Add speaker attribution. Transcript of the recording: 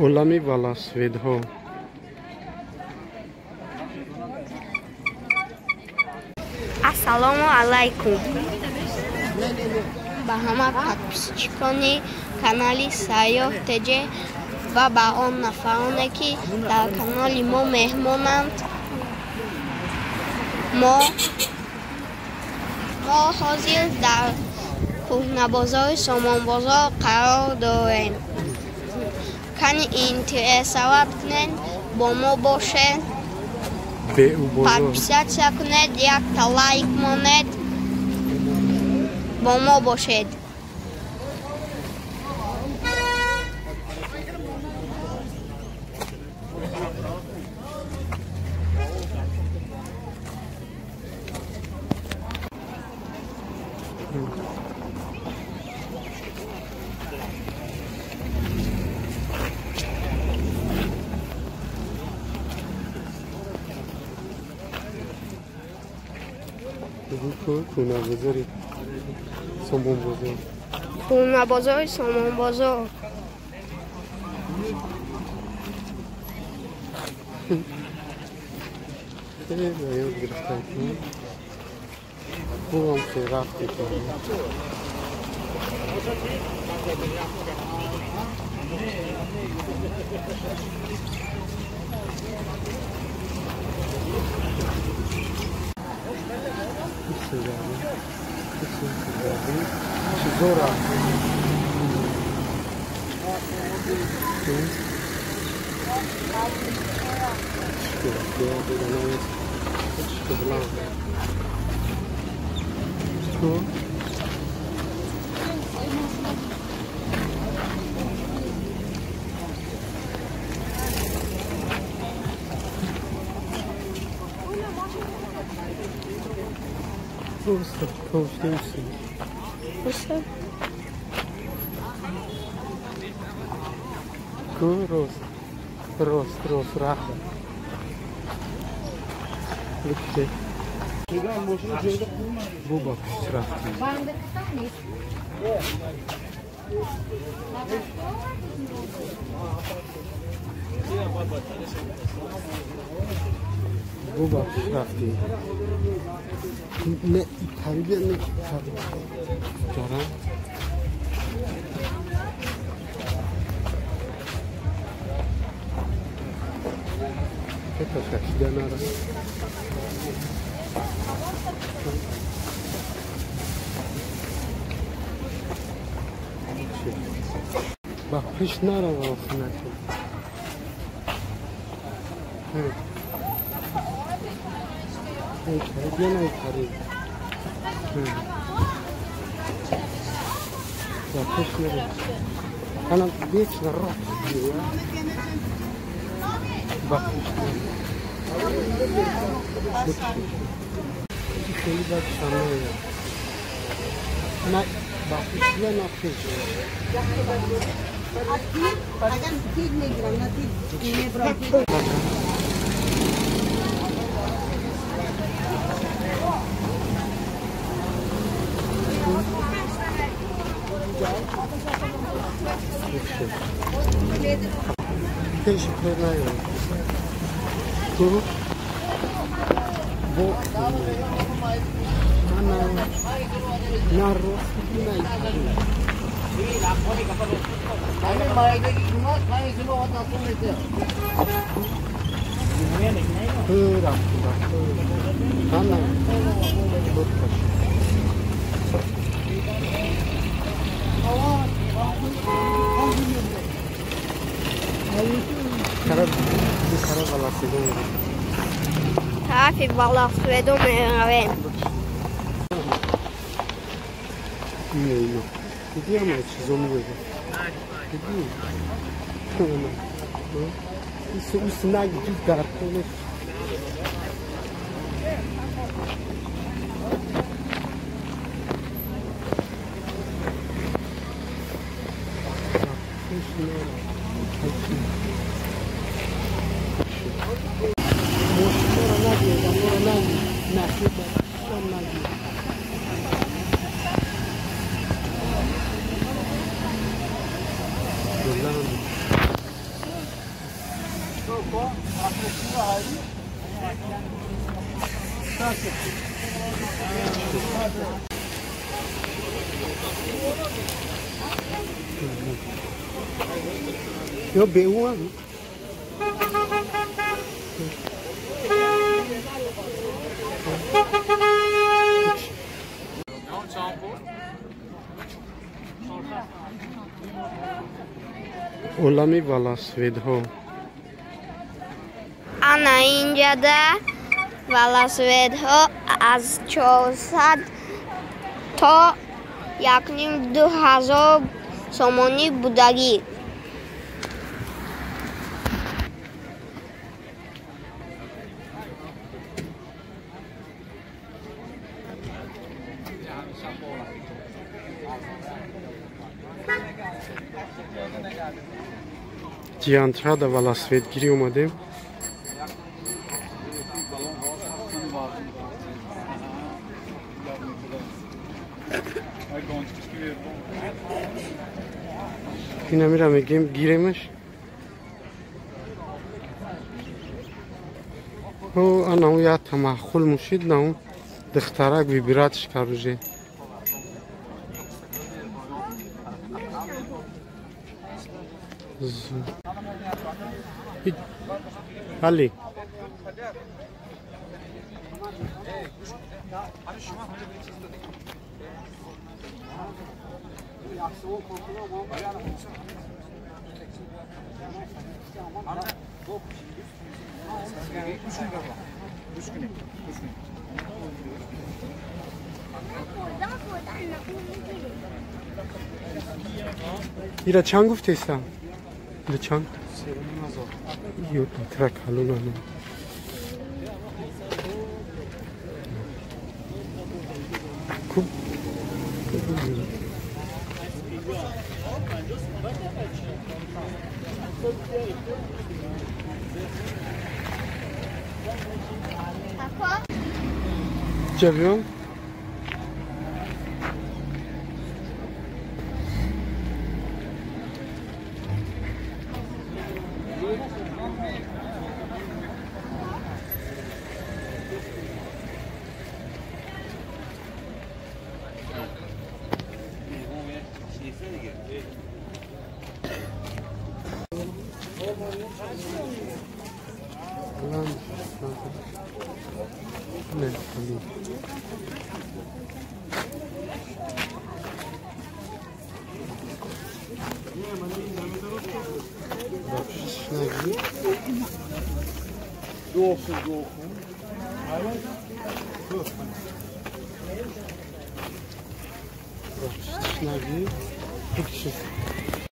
Speaker 1: Олами велосипедҳо.
Speaker 2: Ассалому алайкум. Ба ҳама подписчикони канали Сайёҳ ТЖ ва ба он нафароне, ки дар канали мо меҳмонанд. Мо ҳозир дар кӯҳнабозори Сомонбозор қарор дорем. Кани интересоват кунед, бо мо бошед, подписаться кунед, якта лайк монед, бо мо бошед.
Speaker 1: Кӯнабозори Сомонбозор.
Speaker 2: Кӯнабозори Сомонбозор.
Speaker 1: Хеле ба ёд гирифтам, ки хубам ки рафти. Чизора.
Speaker 2: Просто.
Speaker 1: Рост, рост, рост, раха. Лукте. Буба пешрафти. Буба пешрафти. Не тарбия не тарбия. Ба пеш наравам синакӣ. Тарбия наитарӣ. Ба пеш наравам. Ана вечно рост. Ба пеш наравам. Хеле бад шаноя. На ба пеш на пеш. Пеш пернаё. Ту бо ана на рост наитарӣ.
Speaker 2: Тарафи велосипедо меравем.
Speaker 1: Диди чизо меёбад. Диди. Ус наги дар хона. Мошинро нагирд, аморо нагирд, нахи ба нагирд. Баланд. Ё беуа. Олами велосипедҳо.
Speaker 2: Ана инҷада велосипедҳо аз 400 то 1,5-2 ҳазор сомонӣ будагӣ.
Speaker 1: Ҷиянтрада велосипедгирӣ омадем. Инамира мегем гиремаш. О, анау я тамахул мушид нау духтарак вибиратш каруже. Али. Ира чанд гуфтеста? Ира чанд? Ё тра калона. Куб. Ҷавён?